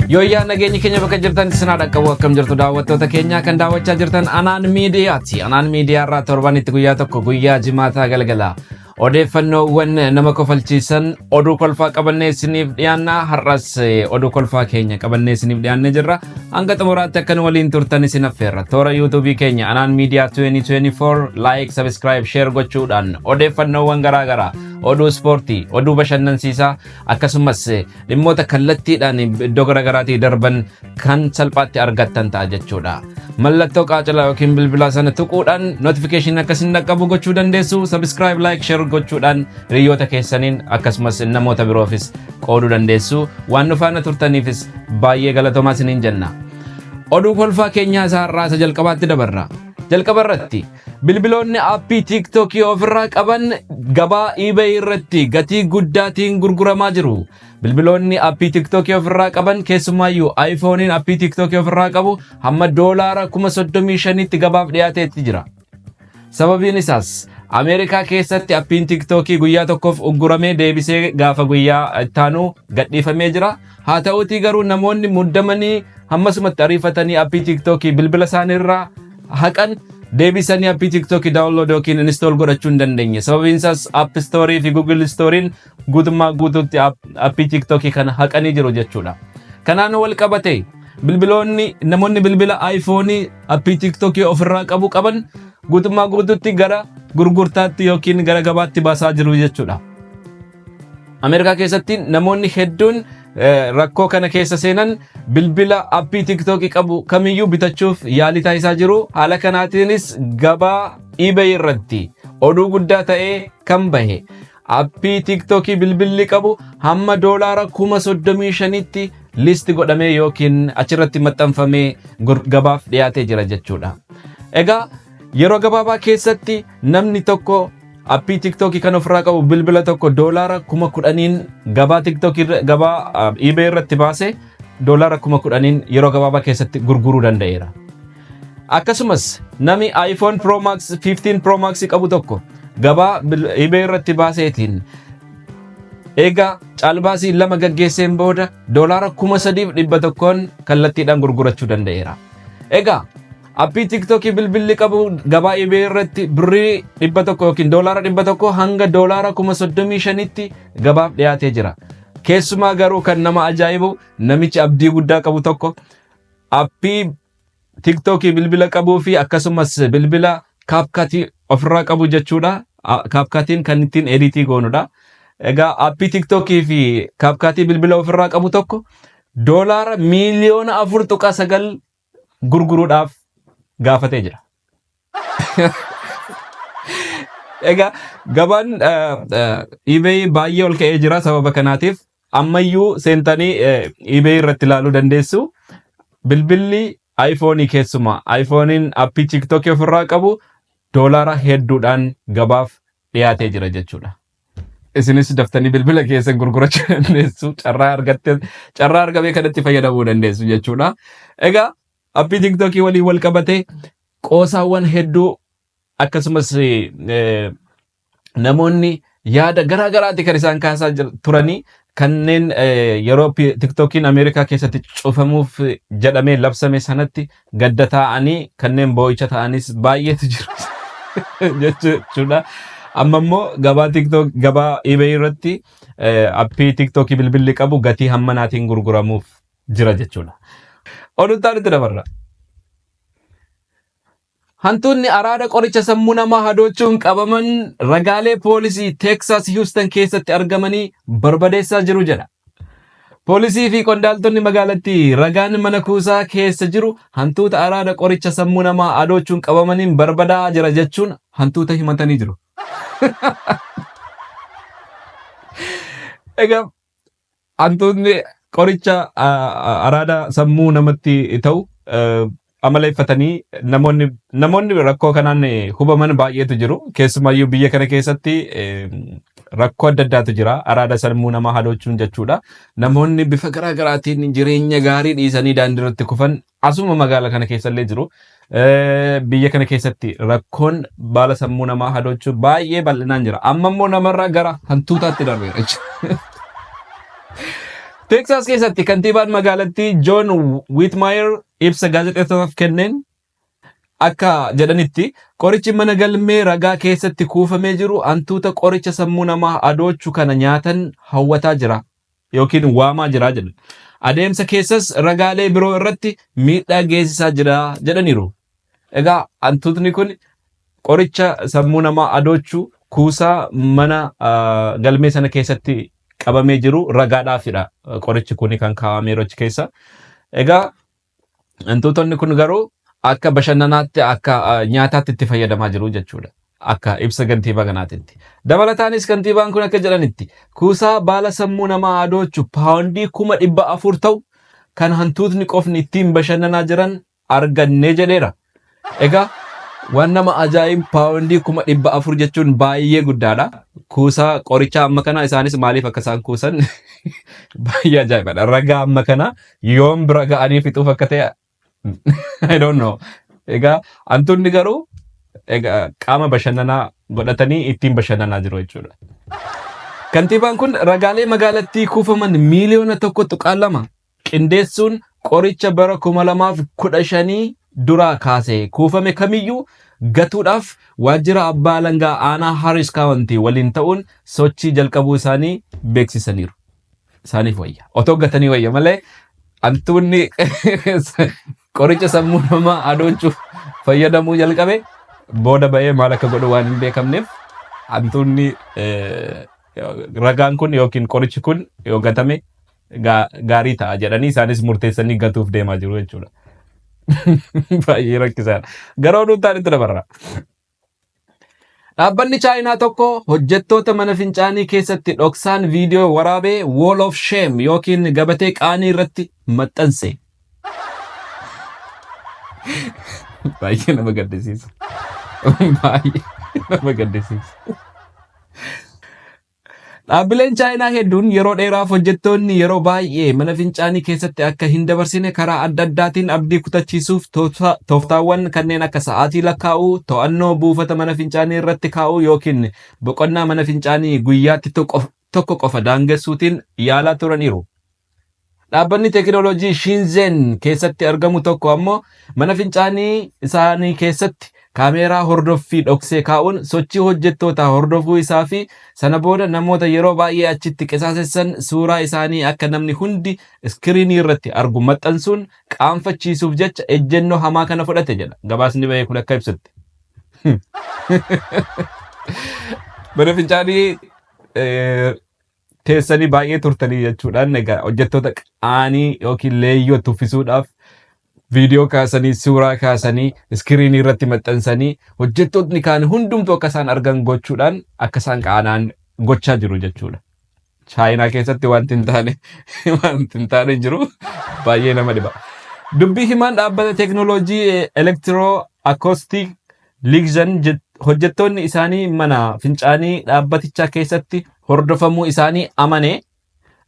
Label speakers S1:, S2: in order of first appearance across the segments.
S1: Yooyyaa nageenyi keenya bakka jirtan isin haa dhaqqabu akkam jirtu daawwattoota keenya kan daawwachaa jirtan Anaan Miidiyaati. Anaan Miidiyaa irraa torbanitti guyyaa tokko guyyaa jimaataa galgala. Odeeffannoowwan nama kofalchiisan oduu kolfaa qabannee isiniif dhiyaanna har'as oduu kolfaa keenya qabannee isiniif dhiyaannee jirra. Hanga xumuraatti akka nu waliin turtan isin affeerra. Toora yuutuubii keenya Anaan Miidiyaa 2024 like, subscribe, share gochuudhaan odeeffannoowwan garaagaraa oduu ispoortii, oduu bashannansiisaa akkasumas dhimmoota kallattiidhaan iddoo garaagaraatii darban kan salphaatti argattan ta'a jechuudha. Mallattoo qaacalaa yookiin bilbilaa sana tuquudhaan notification akka isin dhaqqabu gochuu dandeessu. Subscribe, like, share gochuudhaan hiriyoota keessaniin akkasumas namoota biroofis qooduu dandeessu. Waan nu faana turtaniifis baay'ee galatoomaa isiniin jenna. Oduu kolfaa keenyaa isa har'aa isa jalqabaatti dabarra. Jalqaba irratti bilbiloonni aappii tiiktookii ofirraa qaban gabaa eBay irratti gatii guddaatiin gurguramaa jiru. Bilbiloonni aappii tiiktookii ofirraa qaban keessumaayyuu iPhone'n aappii tiiktookii ofirraa qabu hamma doolaara 35,000tti gabaaf dhiyaateetti jira. Sababiin isaas Ameerikaa keessatti appiin tiiktookii guyyaa tokkoof ugguramee deebisee gaafa guyyaa ittaanu gadhiifamee jira. Haa ta'uutii garuu namoonni muddamanii hammasumatti ariifatanii appii tiiktookii bilbila isaaniirraa haqan deebisanii appii tiiktookii daawunlood yookiin install godhachuu hin dandeenye. Sababiin isaas App Store fi Google Store'n guutummaa guutuutti appii tiiktookii kana haqanii jiru jechuudha. Kanaan wal qabate bilbiloonni namoonni bilbila iPhone appii tiiktookii ofirraa qabu qaban guutummaa guutuutti gara gurgurtaatti yookiin gara gabaatti baasaa jiru jechuudha. Ameerikaa keessatti namoonni hedduun rakkoo kana keessa seenan bilbila appii tiiktookii qabu kamiyyuu bitachuuf yaalii taasisaa jiru. Haala kanaatiinis gabaa eBay irratti oduu guddaa ta'ee kan bahe appii tiiktookii bilbilli qabu hamma doolaara 35,000tti listi godhamee yookiin achirratti maxxanfamee gabaaf dhiyaatee jira jechuudha. Egaa yeroo gabaabaa keessatti namni tokko appii tiiktookii kan ofirraa qabu bilbila tokko doolaara 10,000n gabaa tiiktookii gabaa eBay irratti baase doolaara 10,000n yeroo gabaabaa keessatti gurguruu danda'eera. Akkasumas namni iPhone Pro Max 15 Pro Max qabu tokko gabaa eBay irratti baaseetiin egaa caalbaasii lama gaggeesseen booda doolaara 3,100n kallattiidhaan gurgurachuu danda'eera. Egaa appii tiiktookii bilbilli qabu gabaa eBay irratti birrii 100 yookiin doolaara 100 hanga doolaara 35,000tti gabaaf dhiyaatee jira. Keessumaa garuu kan nama ajaa'ibu namichi abdii guddaa qabu tokko appii tiiktookii bilbila qabuu fi akkasumas bilbila kaapkaatii ofirraa qabu jechuudha. Kaapkaatiin kan ittiin ediitii goonudha. Egaa appii tiiktookii fi kaapkaatii bilbila ofirraa qabu tokko doolaara miiliyoona 4.9 gurguruudhaaf gaafatee jira. Egaa gabaan eBay baay'ee ol ka'ee jira sababa kanaatiif ammayyuu seentanii eBay irratti ilaaluu dandeessu. Bilbilli iPhone keessumaa iPhone'n appii TikTok ofirraa qabu doolaara hedduudhaan gabaaf dhiyaatee jira jechuudha. Isinis daftanii bilbila keessan gurgurachuu dandeessu. Carraa argatte carraa argamee kanatti fayyadamuu dandeessu jechuudha. Egaa appii TikTokii waliin wal qabatee qoosaawwan hedduu akkasumas namoonni yaada garaa garaati kan isaan kaasaa turanii kanneen yeroo TikTokiin Ameerikaa keessatti cufamuuf jedhamee labsame sanatti gadda taa'anii kanneen boo'icha ta'anis baay'eetu jiru jechuudha. Amma immoo gabaa TikTok gabaa eBay irratti appii TikTokii bilbilli qabu gatii hammanaatiin gurguramuuf jira jechuudha. Oduun itti dabarra. Hantuunni araada qoricha sammuu namaa hadoochuun qabaman ragaalee poolisii Teeksaas Hiwustan keessatti argamanii barbadeessaa jiru jedha. Poolisii fi qondaaltonni magaalattii ragaan mana kuusaa keessa jiru hantuuta araada qoricha sammuu namaa hadoochuun qabamaniin barbadaa'aa jira jechuun hantuuta himatanii jiru. Egaa Hantuutni qoricha araada sammuu namatti ta'u amaleeffatanii namoonni namoonni rakkoo kanaan hubaman baay'eetu jiru. Keessumaayyuu biyya kana keessatti rakkoo adda addaatu jira. Araada sammuu namaa hadoochuun jechuudha. Namoonni bifa garaa garaatiin jireenya gaarii dhiisanii daandii irratti kufan asuma magaala kana keessallee jiru. Biyya kana keessatti rakkoon baala sammuu namaa hadoochuu baay'ee bal'inaan jira. Amma immoo namarraa gara hantuutaatti darbeera jechuudha. Teeksaas keessatti kantiibaan magaalattii Joon Wiitmaayer ibsa gaazexeessotaaf kenneen akka jedhanitti, qorichi mana galmee ragaa keessatti kuufamee jiru hantuuta qoricha sammuu namaa adoochu kana nyaatan hawwataa jira yookiin waamaa jira jedhan. Adeemsa keessas ragaalee biroo irratti miidhaa geessisaa jira jedhaniiru. Egaa hantuutni kun qoricha sammuu namaa adoochu kuusaa mana galmee sana keessatti qabamee jiru ragaadhaafidha. Qorichi kun kan kaa'amee achi keessa. Egaa hantuutonni kun garuu akka bashannanaatti, akka nyaataatti itti fayyadamaa jiru jechuudha. Akka ibsa kantiibaa kanaatitti. Dabalataanis kantiibaan kun akka jedhanitti, kuusaa baala sammuu namaa adoochu paawundii 400,000 ta'u kan hantuutni qofni ittiin bashannanaa jiran arganne jedheera. Egaa waan nama ajaa'ibu, paawundii 400,000 jechuun baay'ee guddaadha. Kuusaa qorichaa amma kana isaanis maaliif akka isaan kuusan baay'ee ajaa'ibadha. Ragaa amma kana yoom bira ga'anii fixuuf akka ta'e I don't know. Egaa hantuunni garuu egaa qaama bashannanaa godhatanii ittiin bashannanaa jiru jechuudha. Kantiibaan kun ragaalee magaalattii kuufaman miiliyoona 1.2 qindeessuun qoricha bara 2015 duraa kaasee kuufame kamiyyuu gatuudhaaf waajjira abbaa alangaa aanaa Harris County waliin ta'uun sochii jalqabuu isaanii beeksisaniiru. Isaaniif wayya. Otoo gatanii wayya malee, hantuunni qoricha sammuu namaa adoochuuf fayyadamuu jalqabe booda ba'ee maal akka godhu waan hin beekamneef, hantuunni ragaan kun yookiin qorichi kun yoo gatame gaarii ta'a jedhanii isaanis murteessanii gatuuf deemaa jiru jechuudha. Baay'ee rakkisaadha. Gara oduu taanitti dabarra. Dhaabbanni Chaayinaa tokko hojjettoota mana fincaanii keessatti dhoksaan viidiyoo waraabee Wall of Shame yookiin gabatee qaanii irratti maxxanse. Baay'ee nama gaddisiisa. Baay'ee nama gaddisiisa. Dhaabbileen Chaayinaa hedduun yeroo dheeraaf hojjettoonni yeroo baay'ee mana fincaanii keessatti akka hin dabarsine karaa adda addaatiin abdii kutachiisuuf tooftaawwan kanneen akka sa'aatii lakkaa'uu, to'annoo buufata mana fincaanii irratti kaa'uu yookiin boqonnaa mana fincaanii guyyaatti tokko qofa daangessuutiin yaalaa turaniiru. Dhaabbanni teekinooloojii Shinzen keessatti argamu tokko ammoo mana fincaanii isaanii keessatti kaameeraa hordoffii dhoksee kaa'uun sochii hojjettootaa hordofuu isaa fi sana booda namoota yeroo baay'ee achitti qisaasessan suuraa isaanii akka namni hundi iskiriinii irratti argu maxxansuun qaanfachiisuuf jecha ejjennoo hamaa kana fudhate jedha gabaasni bahee kun akka ibsutti. Mana fincaanii teessanii baay'ee turtanii jechuudhaan, egaa hojjettoota qaanii yookiin leeyyoo tuffisuudhaaf viidiyoo kaasanii, suuraa kaasanii, iskiriinii irratti maxxansanii, hojjettootni kaan hundumtuu akka isaan argan gochuudhaan akka isaan qaanaan gochaa jiru jechuudha. Chaayinaa keessatti wanti hin taane hin jiru, baay'ee nama dhiba. Dubbii himaan dhaabbata teeknooloojii Electro Acoustic Lixion hojjettoonni isaanii mana fincaanii dhaabbatichaa keessatti hordofamuu isaanii amane,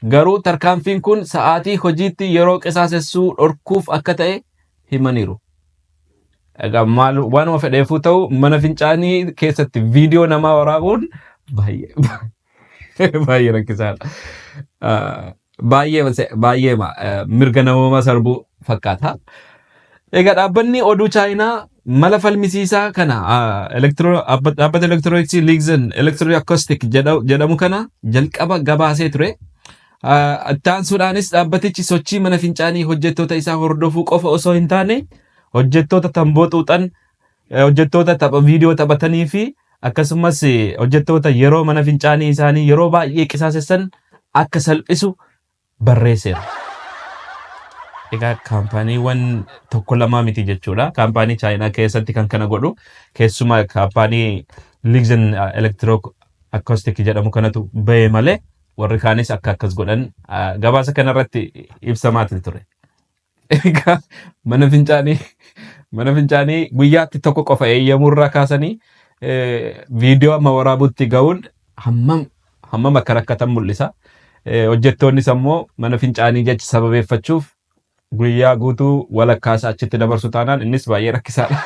S1: garuu tarkaanfiin kun sa'aatii hojiitti yeroo qisaasessuu dhorkuuf akka ta'e himaniiru. Egaa maal waanuma fedheefuu ta'u, mana fincaanii keessatti viidiyoo namaa waraabuun baay'ee baay'ee rakkisaadha. Baay'ee baay'ee mirga namoomaa sarbuu fakkaata. Egaa dhaabbanni oduu Chaayinaa mala falmisiisaa kana, dhaabbata elektirooniksii Lixion Electro Acoustic jedhamu kana jalqaba gabaasee ture. Itti aansuudhaanis dhaabbatichi sochii mana fincaanii hojjettoota isaa hordofuu qofa osoo hin taane, hojjettoota tamboo xuuxan, hojjettoota tapha viidiyoo taphatanii fi akkasumas hojjettoota yeroo mana fincaanii isaanii yeroo baay'ee qisaasessan akka salphisu barreesseera. Egaa kaampaaniiwwan tokko lamaa miti jechuudha. Kaampaanii Chaayinaa keessatti kan kana godhu keessumaa kaampaanii Lixion Electro Acoustic jedhamu kanatu bahe malee, warri kaanis akka akkas godhan gabaasa kanarratti ibsamaati ture. Egaa mana fincaanii guyyaatti tokko qofa eeyyamurraa kaasanii viidiyoo amma waraabutti ga'uun hammam hammam akka rakkatan mul'isa. Hojjettoonnis ammoo mana fincaanii jecha sababeeffachuuf guyyaa guutuu walakkaa isaa achitti dabarsu taanaan innis baay'ee rakkisaadha.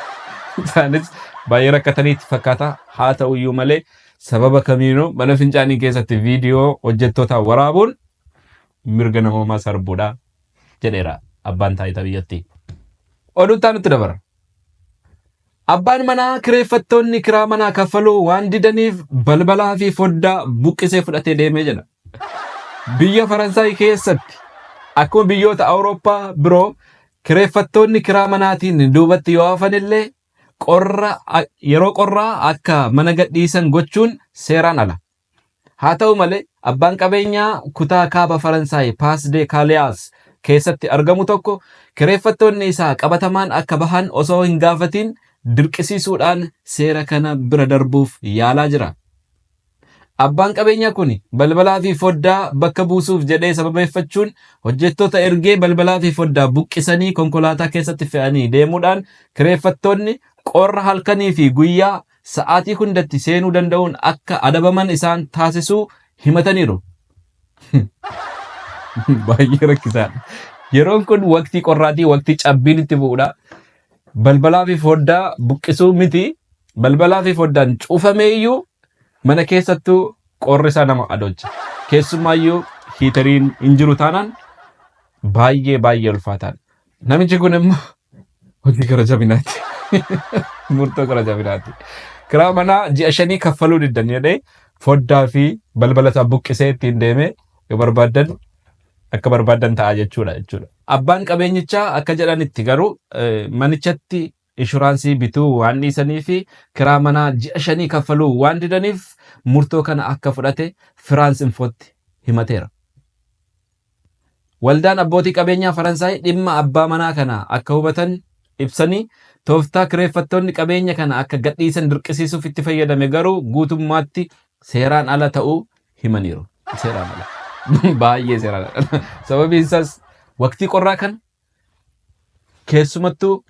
S1: Isaanis baay'ee rakkatanii itti fakkaata. Haa ta'uyyuu malee, sababa kamiinuu mana fincaanii keessatti viidiyoo hojjettootaa waraabuun mirga namoomaa sarbuudha jedheera abbaan taayitaa biyyattii. Oduu itti aanutti dabara. Abbaan manaa kireeffattoonni kiraa manaa kaffaluu waan didaniif balbalaa fi foddaa buqqisee fudhatee deemee jedha. Biyya Faransaay keessatti akkuma biyyoota Awurooppaa biroo kireeffattoonni kiraa manaatiin duubatti yoo hafan illee qorra yeroo qorraa akka mana gadhiisan gochuun seeraan ala. Haa ta'u malee, abbaan qabeenyaa kutaa kaaba Faransaay Paas de Kaaliyaas keessatti argamu tokko kireeffattoonni isaa qabatamaan akka bahan osoo hin gaafatiin dirqisiisuudhaan seera kana bira darbuuf yaalaa jira. Abbaan qabeenyaa kun balbalaa fi foddaa bakka buusuuf jedhee sababeeffachuun hojjettoota ergee balbalaa fi foddaa buqqisanii konkolaataa keessatti fe'anii deemuudhaan kireeffattoonni qorra halkanii fi guyyaa sa'aatii hundatti seenuu danda'uun akka adabaman isaan taasisuu himataniiru. Baay'ee rakkisaadha. Yeroon kun waqtii qorraatii, waqtii cabbiin itti bu'uudha. Balbalaa fi foddaa buqqisuu miti. Balbalaa fi foddaan cufamee iyyuu mana keessattuu qorri isaa nama adocha. Keessumaayyuu hiitariin hin jiru taanaan baay'ee baay'ee ulfaataadha. Namichi kun immoo hojii gara jabinaati. Murtoo gara jabinaati. Kiraa manaa ji'a shanii kaffaluu diddan jedhee foddaa fi balbala isaa buqqisee ittiin deemee yoo barbaaddan akka barbaaddan ta'a jechuudha jechuudha. Abbaan qabeenyichaa akka jedhanitti garuu manichatti inshuraansii bituu waan dhiisanii fi kiraa manaa ji'a shanii kaffaluu waan didaniif murtoo kana akka fudhate Firaans Infootti himateera. Waldaan abbootii qabeenyaa Faransaay dhimma abbaa manaa kana akka hubatan ibsanii, tooftaa kireeffattoonni qabeenya kana akka gadhiisan dirqisiisuuf itti fayyadame garuu guutummaatti seeraan ala ta'uu himaniiru. Seeraan ala. Baay'ee seeraan ala. Sababiin isaas waqtii qorraa kana keessumattuu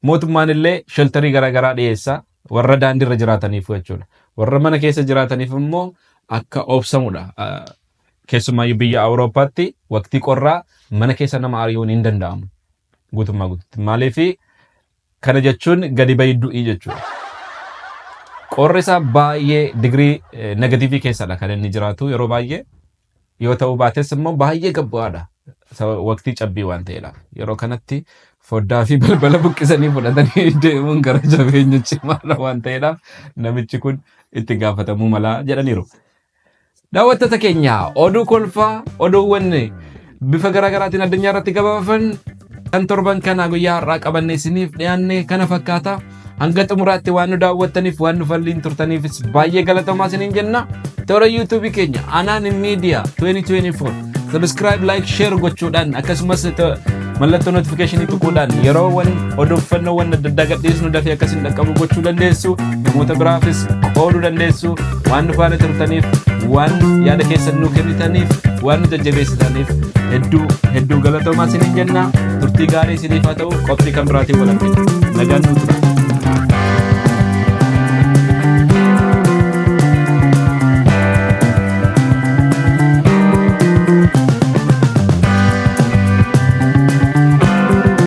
S1: mootummaan illee sheltarii garaagaraa dhiyeessa warra daandiirra jiraataniif jechuudha. Warra mana keessa jiraataniif immoo akka obsamudha. Keessumaayyuu biyya Awurooppaatti waqtii qorraa mana keessa nama ari'uun hin danda'amu. Guutummaa guututti. Maaliif kana jechuun gadi bahi du'ii jechuudha. Qorri isaa baay'ee digirii negatiivii keessadha kan inni jiraatu yeroo baay'ee. Yoo ta'uu baates immoo baay'ee gad bu'aadha. Waqtii cabbii waan ta'eedhaaf. Yeroo kanatti foddaa fi balbala buqqisanii fudhatanii deemuun gara jabeenya cimaadha waan ta'eedhaaf namichi kun itti gaafatamuu mala jedhaniiru. Daawwattoota keenya oduu kolfaa oduuwwan bifa garaagaraatiin addunyaa irratti gabaafan kan torban kana guyyaa har'aa qabanne isiniif dhiyaanne kana fakkaata. Hanga xumuraatti waan nu daawwattaniif waan nu falliin turtaniifis baay'ee galatoomaa isiniin jenna. Toora YouTube keenya Anaan Media 2024 subscribe, like, share gochuudhaan akkasumas mallattoo notification tuquudhaan yeroowwan odeeffannoowwan adda addaa gadhiisnu dafee akka isin dhaqqabu gochuu dandeessu. Namoota biraafis qooduu dandeessu. Waan nu faana turtaniif, waan yaada keessan nuu kennitaniif, waan nu jajjabeessitaniif hedduu hedduu galatoomaa isiniin jenna. Turtii gaarii isiniif haa ta'u. Qophii kan biraatiin wal argina. Nagaan nuu tura.